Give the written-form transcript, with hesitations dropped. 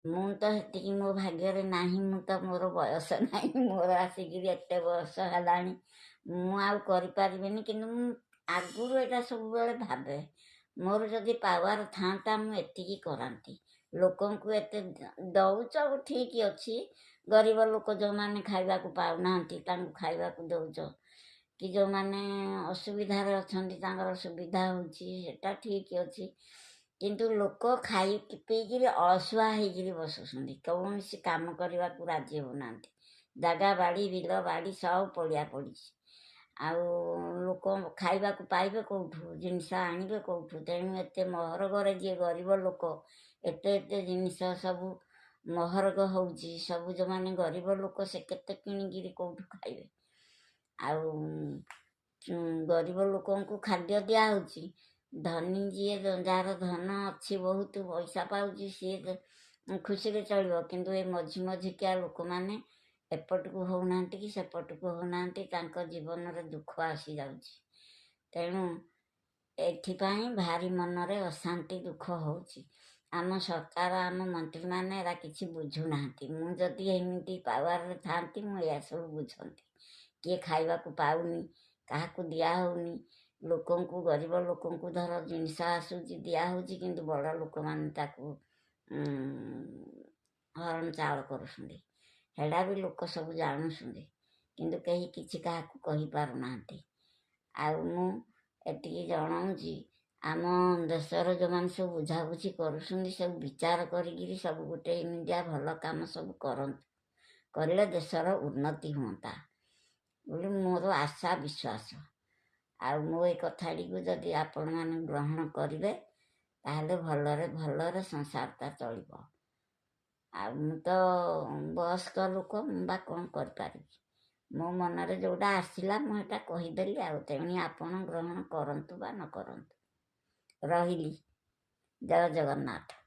ମୁଁ ତ ହେତିକି ମୋ ଭାଗ୍ୟରେ ନାହିଁ। ମୁଁ ତ ମୋର ବୟସ ନାହିଁ, ମୋର ଆସିକିରି ଏତେ ବୟସ ହେଲାଣି, ମୁଁ ଆଉ କରିପାରିବିନି। କିନ୍ତୁ ମୁଁ ଆଗରୁ ଏଇଟା ସବୁବେଳେ ଭାବେ, ମୋର ଯଦି ପାୱାର ଥାଆନ୍ତା ମୁଁ ଏତିକି କରାନ୍ତି। ଲୋକଙ୍କୁ ଏତେ ଦଉଛ ଠିକ୍ ଅଛି, ଗରିବ ଲୋକ ଯେଉଁମାନେ ଖାଇବାକୁ ପାଉନାହାନ୍ତି ତାଙ୍କୁ ଖାଇବାକୁ ଦଉଛ, କି ଯେଉଁମାନେ ଅସୁବିଧାରେ ଅଛନ୍ତି ତାଙ୍କର ସୁବିଧା ହେଉଛି, ସେଟା ଠିକ୍ ଅଛି। କିନ୍ତୁ ଲୋକ ଖାଇକି ପିଇକିରି ଅଳସୁଆ ହେଇକିରି ବସୁଛନ୍ତି, କୌଣସି କାମ କରିବାକୁ ରାଜି ହେଉନାହାନ୍ତି। ଜାଗା ବାଡ଼ି ବିଲ ବାଡ଼ି ସବୁ ପଡ଼ିଆ ପଡ଼ିଛି, ଆଉ ଲୋକ ଖାଇବାକୁ ପାଇବେ କେଉଁଠୁ, ଜିନିଷ ଆଣିବେ କେଉଁଠୁ? ତେଣୁ ଏତେ ମହରଗରେ ଯିଏ ଗରିବ ଲୋକ, ଏତେ ଏତେ ଜିନିଷ ସବୁ ମହରଗ ହେଉଛି ସବୁ, ଯେଉଁମାନେ ଗରିବ ଲୋକ ସେ କେତେ କିଣିକିରି କେଉଁଠୁ ଖାଇବେ? ଆଉ ଗରିବ ଲୋକଙ୍କୁ ଖାଦ୍ୟ ଦିଆହେଉଛି। ଧନୀ ଯିଏ, ଯାହାର ଧନ ଅଛି, ବହୁତ ପଇସା ପାଉଛି, ସିଏ ଖୁସିରେ ଚଳିବ। କିନ୍ତୁ ଏ ମଝି ମଝିକିଆ ଲୋକମାନେ ଏପଟକୁ ହେଉନାହାନ୍ତି କି ସେପଟକୁ ହେଉନାହାନ୍ତି, ତାଙ୍କ ଜୀବନରେ ଦୁଃଖ ଆସିଯାଉଛି। ତେଣୁ ଏଥିପାଇଁ ଭାରି ମନରେ ଅଶାନ୍ତି ଦୁଃଖ ହେଉଛି। ଆମ ସରକାର, ଆମ ମନ୍ତ୍ରୀମାନେ ଏରା କିଛି ବୁଝୁନାହାନ୍ତି। ମୁଁ ଯଦି ଏମିତି ପାୱାରରେ ଥାଆନ୍ତି, ମୁଁ ଏହା ସବୁ ବୁଝନ୍ତି। କିଏ ଖାଇବାକୁ ପାଉନି, କାହାକୁ ଦିଆହେଉନି, ଲୋକଙ୍କୁ, ଗରିବ ଲୋକଙ୍କୁ ଧର ଜିନିଷ ଆସୁଛି, ଦିଆହେଉଛି, କିନ୍ତୁ ବଡ଼ ଲୋକମାନେ ତାକୁ ହରଣ ଚାଳ କରୁଛନ୍ତି। ହେଡ଼ା ବି ଲୋକ ସବୁ ଜାଣୁଛନ୍ତି, କିନ୍ତୁ କେହି କିଛି କାହାକୁ କହିପାରୁନାହାନ୍ତି। ଆଉ ମୁଁ ଏତିକି ଜଣାଉଛି, ଆମ ଦେଶର ଯେଉଁମାନେ ସବୁ ବୁଝାବୁଝି କରୁଛନ୍ତି, ସବୁ ବିଚାର କରିକିରି ସବୁ ଗୋଟେ ଏମିତିଆ ଭଲ କାମ ସବୁ କରନ୍ତୁ, କରିଲେ ଦେଶର ଉନ୍ନତି ହୁଅନ୍ତା ବୋଲି ମୋର ଆଶା, ବିଶ୍ୱାସ। ଆଉ ମୋ ଏ କଥାଟିକୁ ଯଦି ଆପଣମାନେ ଗ୍ରହଣ କରିବେ, ତାହେଲେ ଭଲରେ ଭଲରେ ସଂସାରଟା ଚଳିବ। ଆଉ ମୁଁ ତ ବୟସ୍କ ଲୋକ, ମୁଁ ବା କ'ଣ କରିପାରିବି? ମୋ ମନରେ ଯେଉଁଟା ଆସିଲା ମୁଁ ସେଇଟା କହିଦେଲି, ଆଉ ତେଣୁ ଆପଣ ଗ୍ରହଣ କରନ୍ତୁ ବା ନ କରନ୍ତୁ। ରହିଲି, ଜୟ ଜଗନ୍ନାଥ।